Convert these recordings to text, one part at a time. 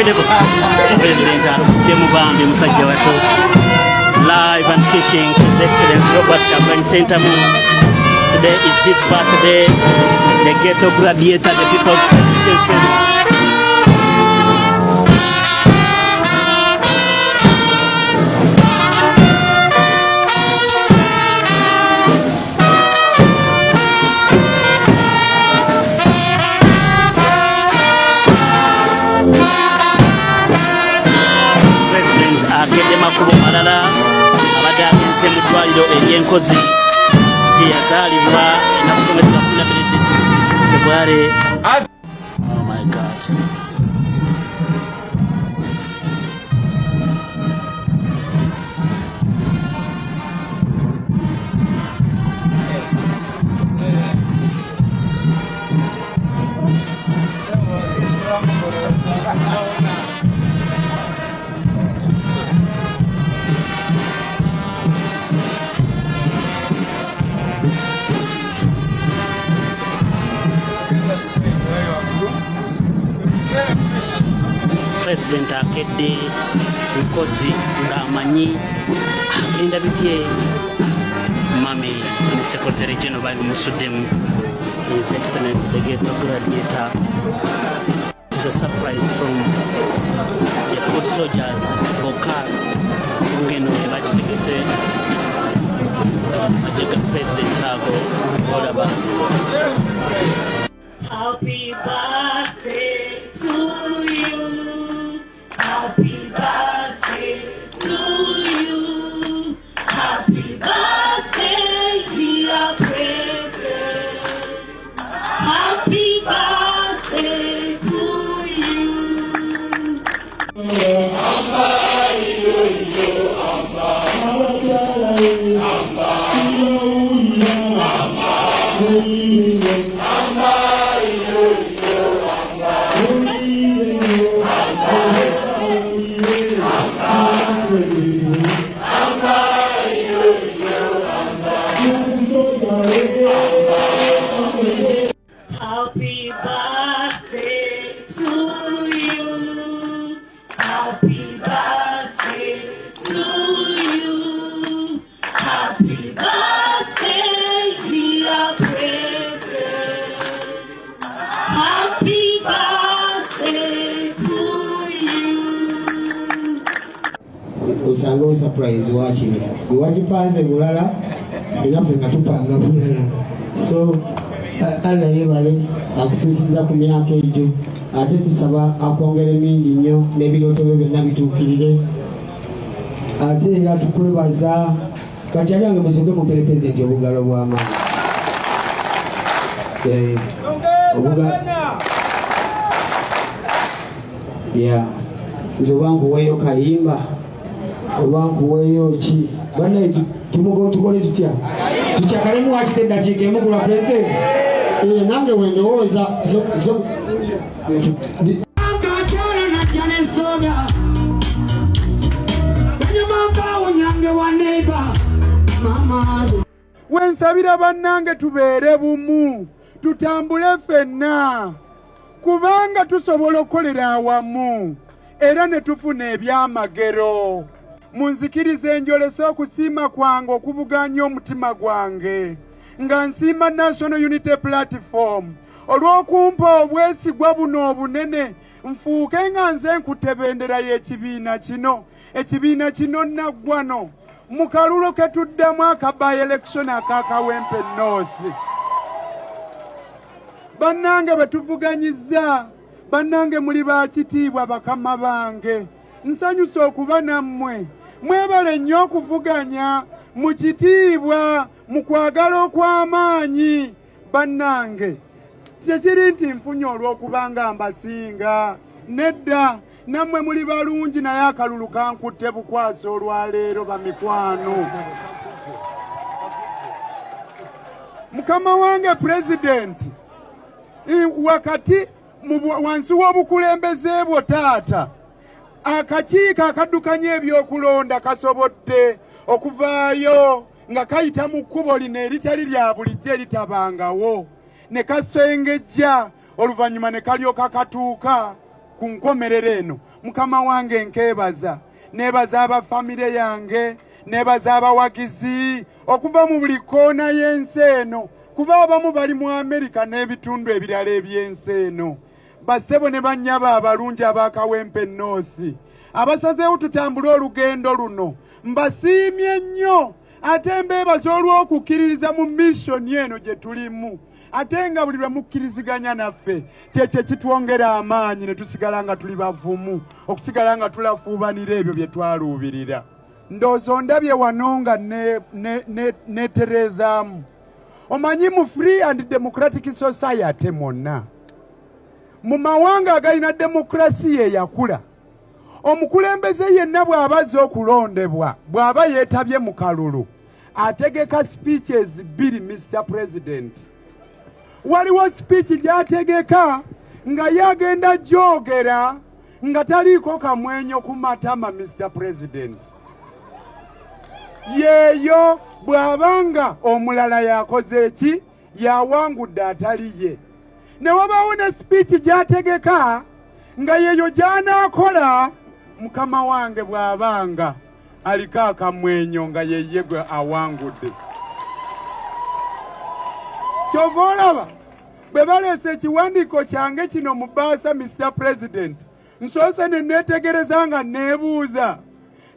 Incredible. President alukuddemu bambi musajja wattu. Live and kicking, His Excellency Robert Kyagulanyi Ssentamu. Today is his birthday. The ghetto gladiator, the people's president. President akedde makubo malala, abadde agenze mu ddwaliro ery'enkozi gye yazaalibwa ennaku z'omwezi gwa 12 February. Oh my God. President akedde Nkozi ng'amanyi agenda bibye. Mami ne Secretary General babimusuddemu. His Excellency the ghetto gladiator is a surprise from the foot soldiers bokka. Ensonga eno ebakitegese amagye ga President ago olaba. Happy birthday to you. Happy birthday to you. Happy birthday, dear President. Happy birthday to you. Happy birthday to you. Happy birthday to you. Happy birthday, dear President. Happy birthday to you. Osangawo surprise wakiri gwe wagipanze bulala, enaffe nga tupanga bulala. So Allah yebale akutuusiza ku myaka egyo, ate tusaba akwongere mingi nnyo n'ebirooto byo byonna bituukirire. Ate era tukwebaza. Bakyali wange, musooke mumpere Pulezidenti obugalo bw'amaanyi. Ya, nze oba nkuweeyo kayimba oba nkuweeyo ki, bannaye tukole tutya? Tukyakalemu wakiri eddakiika emu kulwa Pulezidenti. Nange wendowooza. Kakyala najja ne soda kanyuma mpaawo nyange wa neighbor mama. Wensabira bannange, tubeere bumu, tutambule ffenna, kubanga tusobola okukolera awamu era ne tufuna ebyamagero. Munzikirize njolese okusiima kwange okubuganya omutima gwange nga nsiima National Unity Platform olw'okumpa obwesigwa buno obunene, nfuuke nga nze nkutte bendera y'ekibiina kino, ekibiina kino naggwano mu kalulo ke tuddamu aka by-election aka Kawempe North. Bannange bwe tuvuganyizza, bannange muli bakitiibwa, bakama bange, nsanyusa okuba nammwe. Mwebale nnyo okuvuganya mu kitiibwa, mu kwagala okw'amaanyi. Bannange, tekiri nti nfunye olw'okubanga mbasinga, nedda, nammwe muli balungi, naye akalulu kankutte bukwasa olwaleero. Bamikwano, mukama wange Pulezidenti, wakati wansi w'obukulembeze bwo taata, akakiiko akaddukanya ebyokulonda kasobodde okuvaayo nga kayita mu kkubo lino eritali lya bulijjo, eritabangawo, ne kasengejja, oluvannyuma ne kalyoka katuuka ku nkomerero eno. Mukama wange nkeebaza, neebaza aba famire yange, neebaza abawagizi okuva mu buli kkoona y'ensi eno, kuba abamu bali mu Amerika n'ebitundu ebirala eby'ensi eno. Bassebo ne bannyabo abalungi aba Kawempe North abasazeewo tutambule olugendo luno, mbasiimye nnyo ate mbeebaza olw'okukkiririza mu missoni eno gye tulimu, ate nga buli lwe mukkiriziganya naffe kyekyo ekitwongera amaanyi ne tusigala nga tuli bavumu okusigala nga tulafuubanira ebyo bye twaluubirira. Ndowooza ondabye wano nga netereezaamu. Omanyi mu free and democratic society mwonna, mu mawanga agalina demokurasiya eyakula, omukulembeze yenna bw'aba azze okulondebwa, bw'aba yeetabye mu kalulu, ategeka speeches bbiri. Mr President, waliwo speech gy'ategeka nga ye agenda gyogera nga taliiko kamwenyo ku matama. Mr President, yeeyo bw'abanga omulala yakoze eki, yawangudde atali ye. Ne wabaawo ne speech gy'ategeka nga yeeyo gy'anaakola, mukama wange, bw'abanga aliko akamwenyo nga yeye gwe awangudde. Kyova olaba bwe baleese ekiwandiiko kyange kino mu bbaasa, Mr President, nsoose ne neetegereza nga neebuuza,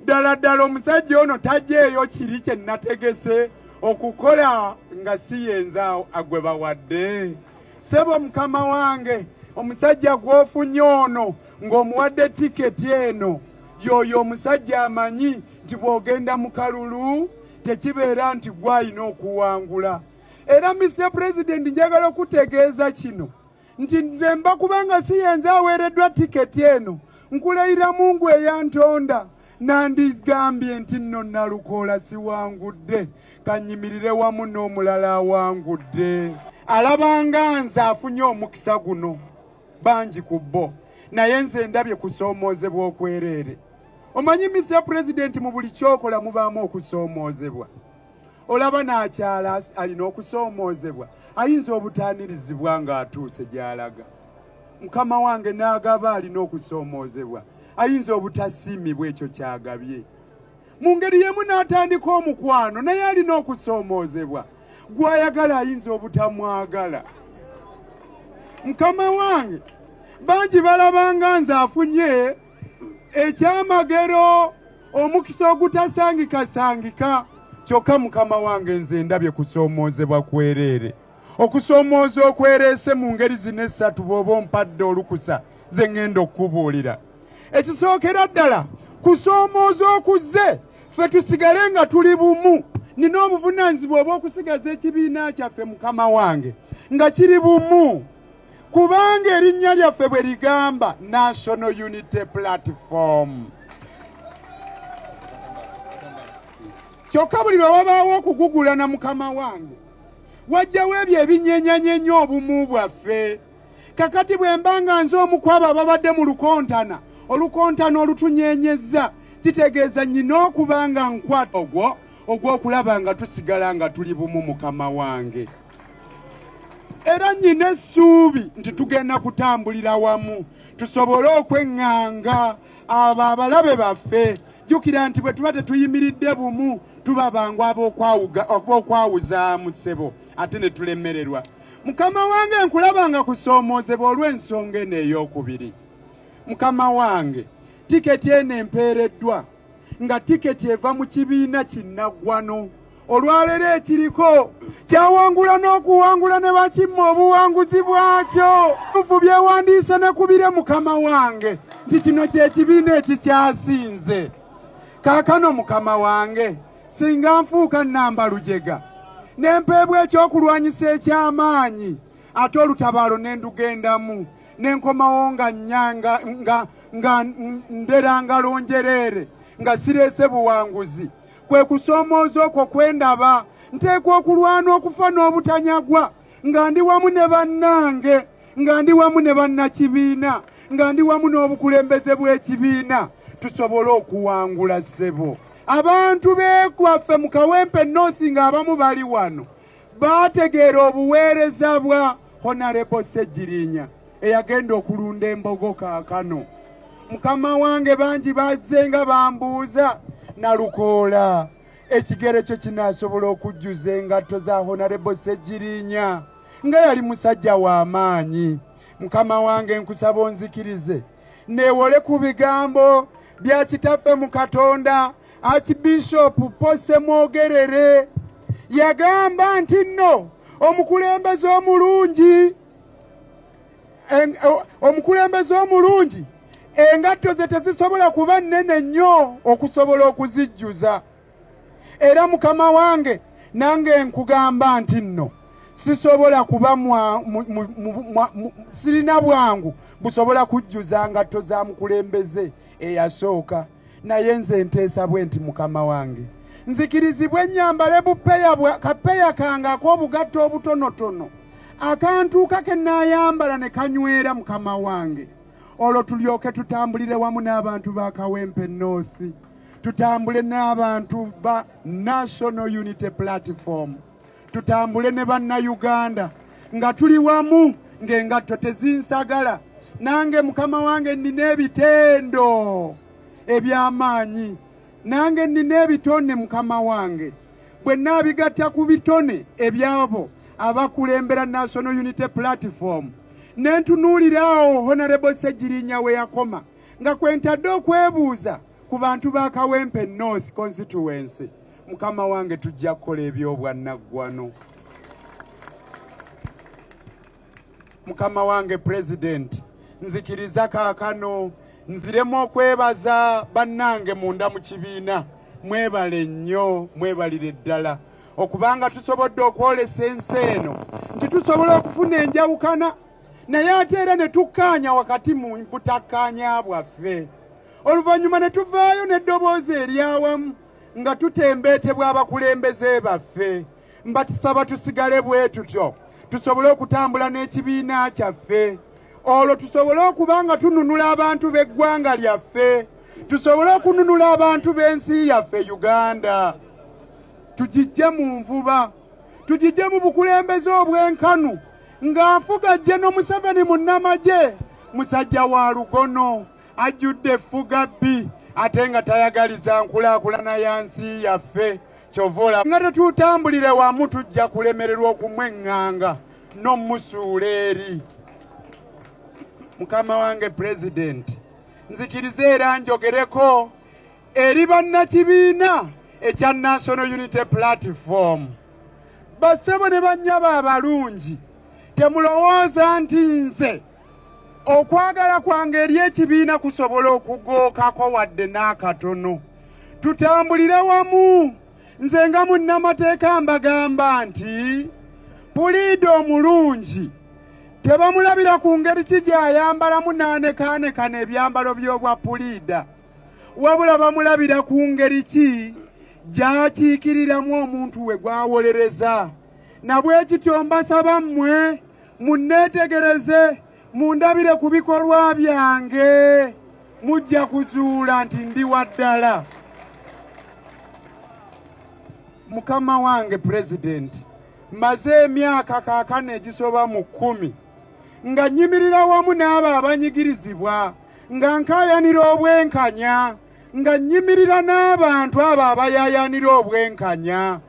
ddala ddala omusajja ono tajjeeyo kiri kye nategese okukola nga si yenza gwe bawadde? Sebo mukama wange, omusajja gw'ofunye ono ng'omuwadde tiketi eno, y'oyo omusajja amanyi nti bw'ogenda mu kalulu tekibeera nti gw'alina okuwangula. Era Mr President, njagala okutegeeza kino nti nze mba kubanga si yenze aweereddwa tiketi eno, nkulayira Mungu eyantonda, nandigambye nti nno Nalukoola siwangudde, kanyimirire wamu n'omulala awangudde. Alabanga nze afunye omukisa guno, bangi ku bo, naye nze ndabye kusoomoozebwa okwereere. Omanyi Mr President, mu buli kyokola mubaamu okusoomoozebwa. Olaba n'akyala alina okusoomoozebwa, ayinza obutaanirizibwa ng'atuuse gy'alaga. Mukama wange, n'agaba alina okusoomoozebwa, ayinza obutasiimibwa ekyo kyagabye. Mu ngeri y'emu n'atandika omukwano, naye alina okusoomoozebwa, gw'ayagala ayinza obutamwagala. Mukama wange, bangi balabanga nze afunye ekyamagero, omukisa ogutasangikasangika, kyokka mukama wange nze ndabye kusoomoozebwa kwereere. Okusoomooza okwereese mu ngeri zino essatu, bw'oba ompadde olukusa ze ŋŋenda okukubuulira. Ekisookera ddala, kusoomooza okuzze ffe tusigale nga tuli bumu. Nina obuvunaanyizibwa obw'okusigaza ekibiina kyaffe, mukama wange, nga kiri bumu, kubanga erinnya lyaffe bwe ligamba, National Unity Platform. Kyokka buli lwe wabaawo okugugulana, mukama wange, wajjawo ebyo ebinyenyanyenya obumu bwaffe. Kakati bwe mba nga nze omu ku abo ababadde mu lukontana, olukontana olutunyenyezza, kitegeeza nnyina okuba nga nkwata ogwo ogw'okulaba nga tusigala nga tuli bumu, mukama wange. Era nnyina essuubi nti tugenda kutambulira wamu tusobole okweŋŋanga abo abalabe baffe. Jjukira nti bwe tuba tetuyimiridde bumu, tuba bangu ab'okwawuzaamu, ssebo, ate ne tulemererwa. Mukama wange, nkulaba nga kusoomoozebwa olw'ensonga eno ey'okubiri. Mukama wange, tiketi eno empeereddwa nga tiketi eva mu kibiina kinnaggwano olwaleero ekiriko kyawangula n'okuwangula ne bakimma obuwanguzi bwakyo tufu byewandiise ne kubire, mukama wange, nti kino kye kibiina ekikyasinze. Kaakano mukama wange, singa nfuuka nnamba lujega ne mpeebwa ekyokulwanyisa eky'amaanyi, ate olutabaalo ne ndugendamu ne nkomawo nga nnyanga nga ndera ngalo njereere nga sireese buwanguzi, kwe kusoomooza okwo kwendaba nteekwa okulwana okufa n'obutanyagwa nga ndi wamu ne bannange, nga ndi wamu ne bannakibiina, nga ndi wamu n'obukulembeze bw'ekibiina, tusobole okuwangula. Ssebo, abantu beekwaffe mu Kawempe North, ng'abamu bali wano, baategeera obuweereza bwa Honorable Ssegirinya eyagenda okulunda embogo. Kaakano Mukama wange, bangi bazze nga bambuuza, Nalukoola, ekigere kyo kinaasobola okujjuza engatto za Honorable Ssegirinya nga yali musajja wa maanyi? Mukama wange, nkusaba onzikirize neewole ku bigambo bya kitaffe mu Katonda Archbishop Paul Ssemwogerere. Yagamba nti nno omukulembeze omulungi omukulembeze omulungi engatto ze tezisobola kuba nnene nnyo okusobola okuzijjuza. Era mukama wange, nange nkugamba nti nno sisobola kuba sirina bwangu busobola kujjuza ngatto za mukulembeze eyasooka, naye nze nteesa bwe nti, mukama wange, nzikirizibwe ennyambale bupeya kapeya kange ak'obugatto obutonotono akantuuka ke nnaayambala ne kanywera, mukama wange, olwo tulyoke tutambulire wamu n'abantu ba Kawempe North, tutambule n'abantu ba National Unity Platform, tutambule ne bannayuganda nga tuli wamu ng'engatto tezinsagala. Nange mukama wange nnina ebitendo eby'amaanyi, nange nnina ebitone mukama wange, bwe nnaabigatta ku bitone ebyabo abakulembera National Unity Platform, ne ntunuulira awo Honorable Ssegirinya we yakoma, nga kwe ntadde okwebuuza ku bantu ba Kawempe North constituency, mukama wange tujja kukola ebyobwannaggwano. Mukama wange President, nzikiriza kaakano nziremu okwebaza bannange munda mu kibiina. Mwebale nnyo, mwebalire ddala okubanga tusobodde okwolesa ensi eno nti tusobola okufuna enjawukana, naye ate era ne tukkaanya wakati mu butakkaanya bwaffe, oluvannyuma ne tuvaayo n'eddoboozi eryawamu nga tutembeetebwa abakulembeze baffe. Mbatusaba tusigale bwe tutyo, tusobole okutambula n'ekibiina kyaffe, olwo tusobole okuba nga tununula abantu b'eggwanga lyaffe, tusobole okununula abantu b'ensi yaffe Uganda, tugijje mu nvuba, tugijje mu bukulembeze obwenkanu ng'afuga General Museveni munnamagye, musajja wa lugono, ajjudde effuga bbi ate nga tayagaliza nkulaakulana ya nsi yaffe. Kyova olaba nga tetutambulire wamu, tujja kulemererwa okumweŋŋanga n'omusuula eri. Mukama wange Pulezidenti, nzikirize era njogereko eri bannakibiina ekya National Unity Platform. Bassebo ne bannyabo abalungi, temulowooza nti nze okwagala kwange eri ekibiina kusobola okugookako wadde n'akatono. Tutambulire wamu. Nze nga munnamateeka mbagamba nti puliida omulungi tebamulabira ku ngeri ki gy'ayambalamu n'anekaanekana ebyambalo by'obwa puliida, wabula bamulabira ku ngeri ki gy'akiikiriramu omuntu we gw'awolereza. Na bwe kityo mbasaba mmwe munneetegereze, mundabire ku bikolwa byange, mujja kuzuula nti ndi wa ddala. Mukama wange Pulezidenti, mmaze emyaka kaakano egisoba mu 10 nga nnyimirira wamu n'abo abanyigirizibwa, nga nkaayanira obwenkanya, nga nnyimirira n'abantu abo abayaayaanira obwenkanya,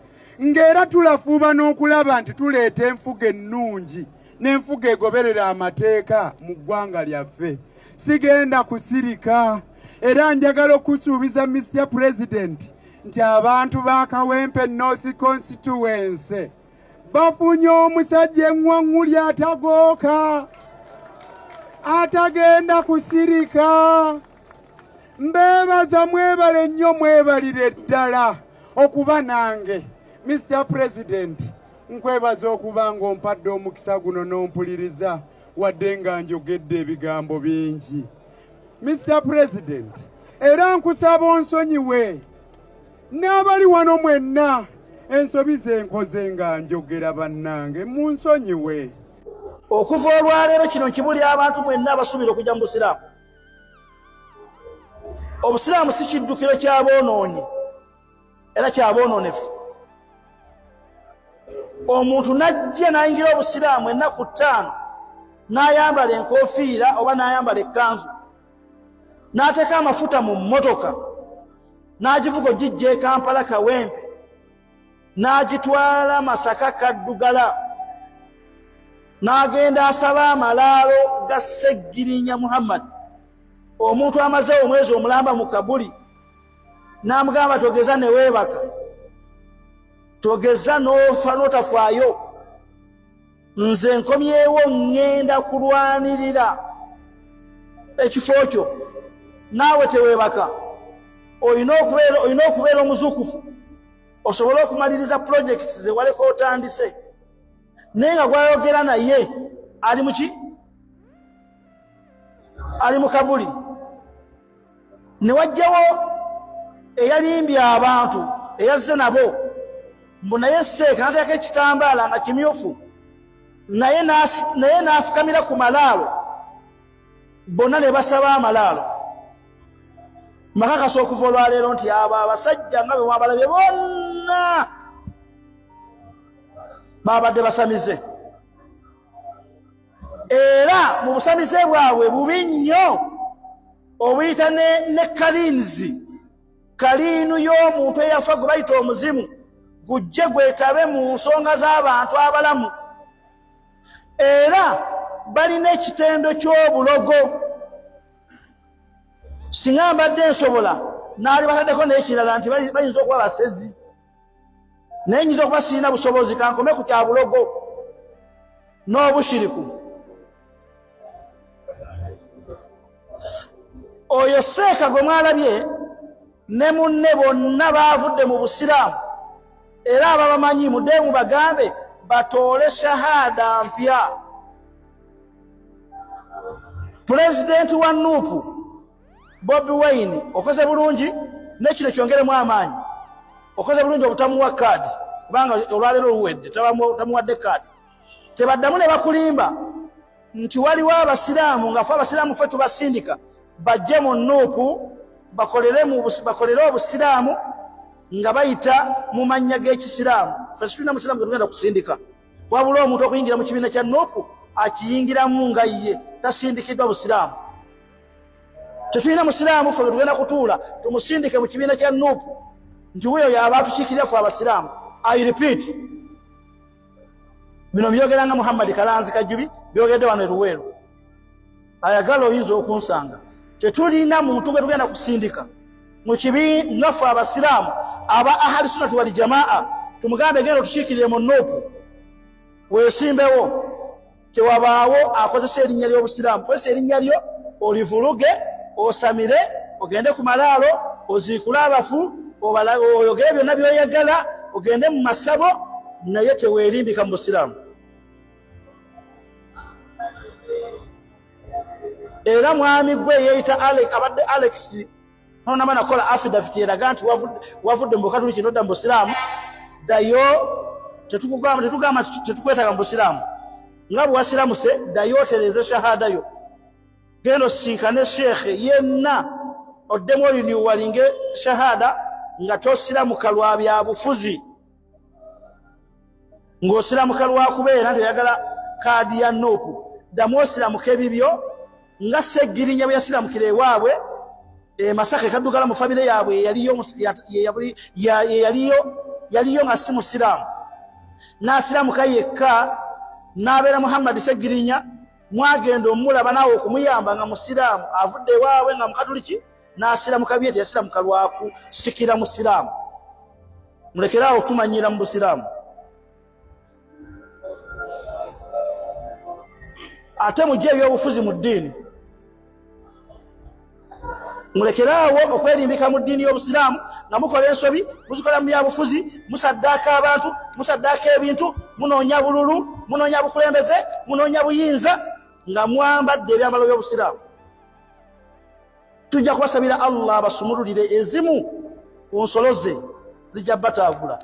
ng'era tulafuuba n'okulaba nti tuleeta enfuga ennungi n'enfuga egoberera amateeka mu ggwanga lyaffe. Sigenda kusirika, era njagala okusuubiza Mr President nti abantu ba Kawempe North Constituency bafunye omusajja eŋŋwaŋŋuli atagooka, atagenda kusirika. Mbeebaza, mwebale nnyo, mwebalire ddala okuba nange. Mr President, nkwebaza okuba ng'ompadde omukisa guno n'ompuliriza wadde nga njogedde ebigambo bingi. Mr President, era nkusaba onsonyiwe n'abali wano mwenna ensobi ze nkoze nga njogera. Bannange, munsonyiwe. Okuva olwaleero kino nkibulira abantu mwenna abasuubira okujja mu busiraamu. Obusiraamu si kiddukiro ky'aboonoonyi era kyaboononefu. Omuntu n'ajja n'ayingira obusiraamu ennaku 5 n'ayambala enkofiira oba n'ayambala ekkanzu. N'ateeka amafuta mu mmotoka n'agivuga ogijja e Kampala Kawempe n'agitwala Masaka Kaddugala, n'agenda asaba amalaalo ga Ssegirinya Muhammad, omuntu amaze omwezi omulamba mu kabuli, n'amugamba togeza ne weebaka, togeza n'ofa n'otafaayo, nze nkomyewo ŋŋenda kulwanirira ekifo kyo, naawe teweebaka, olina okubeera omuzuukufu osobole okumaliriza projects ze waleka otandise. Naye nga gwayogera naye ali muki? Ali mu kabuli. Ne wajjawo eyalimbye abantu eyazze nabo mbu naye seeka n'ateekako ekitambaala nga kimyufu, naye n'afukamira ku malaalo, bonna ne basaba amalaalo. Makakasa okuva olwaleero nti abo abasajja nga be mwabalabye bonna babadde basamize, era mu busamize bwabwe bubi nnyo obuyita ne kalinzi, kaliinu y'omuntu eyafa gwe bayita omuzimu, gujje gwetabe mu nsonga z'abantu abalamu. Era balina ekitendo ky'obulogo. Singa mbadde nsobola naali bataddeko n'ekirala nti bayinza okuba basezi, naye nyinza okuba sirina busobozi, kankome ku kya bulogo n'obushiriku. Oyo seeka gwe mwalabye ne munne bonna baavudde mu busiraamu, era ababamanyi mudde mubagambe batoole shahada mpya. Pulezidenti wa Nuupu Bobi Wine, okoze bulungi, n'ekino kyongeremu amaanyi. Okoze bulungi obutamuwa kaadi, kubanga olwaleero luwedde tamuwadde kaadi. Tebaddamu ne bakulimba nti waliwo abasiraamu nga ffe abasiraamu ffe tubasindika bajje mu Nuupu bakolere obusiraamu nga bayita mu mannya g'ekisiraamu. Ffe situlina musiraamu gwe tugenda kusindika, wabula omuntu okuyingira mu kibiina kya Nuupu akiyingiramu nga ye tasindikiddwa busiraamu. Tetulina musiraamu ffe tugenda kutuula tumusindike mu kibiina kya Nuupu nti wuyo y'aba atukiikirira ffe abasiraamu. I repeat, bino byogera nga Muhammad Kalanzi Kajubi byogedde wano e Luweero, ayagala oyinza okunsanga. Tetulina muntu gwe tugenda kusindika mu kibiina ffe abasiraamu aba Ahali Sunnati wal Jamaa tumugambe genda otukiikirire mu Nuupu weesimbewo. Tewabaawo akozesa erinnya ly'obusiraamu. Kozesa erinnya lyo olivuluge, osamire, ogende ku malaalo, oziikule abafu, oyogere byonna by'oyagala, ogende mu masabo, naye teweerimbika mu busiraamu. Era mwami gwe yeeyita abadde Alex nonama nakola affidavit eraga nti wavudde mu bukatuliki nodda mu busiraamu, ddayo. Tetugamba tetukwetaaga mu busiraamu, nga bwe wasiramuse ddayo otereeze shahada yo, genda osisinkane sheekhe yenna oddemu oliniwalinge shahada nga tosiramuka lwa byabufuzi, ng'osiramuka lwa kubeera nti oyagala kaadi ya Nuupu. Ddamu osiramuka ebibyo nga Ssegirinya bwe yasiramukira ewaabwe e Masaka ekaddugala mu famire yaabwe yaliyo nga si musiraamu, n'asiramuka yekka n'abeera Muhammad Ssegirinya. Mwagenda omulaba naawe okumuyamba nga musiraamu avudde ewaabwe nga mukatuliki, n'asiramuka bye teyasiramuka lwakusikira musiraamu. Mulekeraawo okumanyira mu busiraamu. Ate mujje ebyobufuzi mu ddiini, mulekeraawo okwerimbika mu ddiini y'obusiraamu nga mukola ensobi, muzikola mu byabufuzi, musaddaaka abantu, musaddaaka ebintu, munoonya bululu, munoonya bukulembeze, munoonya buyinza nga mwambadde ebyambalo by'obusiraamu. Tujja kubasabira Allah abasumululire ezimu ku nsolo ze zijja bataagula.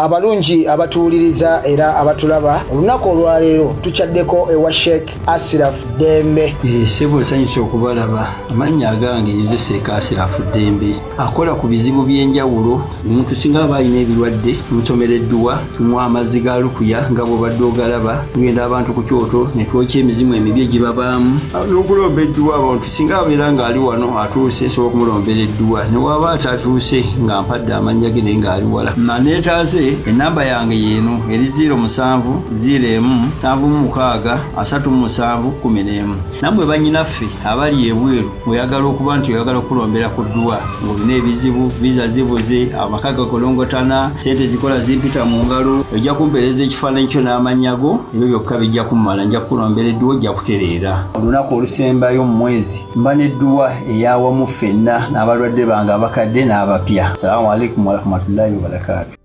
Abalungi abatuwuliriza era abatulaba, olunaku olwaleero tukyaddeko ewa Sheikh Asiraf Ddembe. Ssebo, nsanyuse okubalaba. Amannya agange nze Sheikh Asirafu Ddembe, akola ku bizibu by'enjawulo. Omuntu singa aba alina ebirwadde, tumusomera edduwa, tumuwa amazzi ga lukuya nga bw'obadde ogalaba. Tugenda abantu ku kyoto ne twokya emizimu emibi egibabaamu n'okulomba edduwa. Abantu singa abeera ng'ali wano atuuse, nsobola okumulombera edduwa, ne waba atatuuse nga mpadde amannya ge naye ng'ali wala naneetaase. Enamba yange yeeno eri 07 01 76 37 11. Nammwe bannyinaffe abali ebweru, ng'oyagala okuba nti oyagala okulombera ku dduwa, ng'olina ebizibu, visa zibuze, amaka gakolongotana, sente zikola zimpita mu ngalo, ojja kumpeereza ekifaananyi kyo n'amannya go. Ebyo byokka bijja kummala, nja kukulombera edduwa, ojja kutereera. Olunaku olusembayo mu mwezi mba n'edduwa eyawamu ffenna n'abalwadde bange abakadde n'abapya. Salaamu alaikum warahmatullahi wabarakaatu.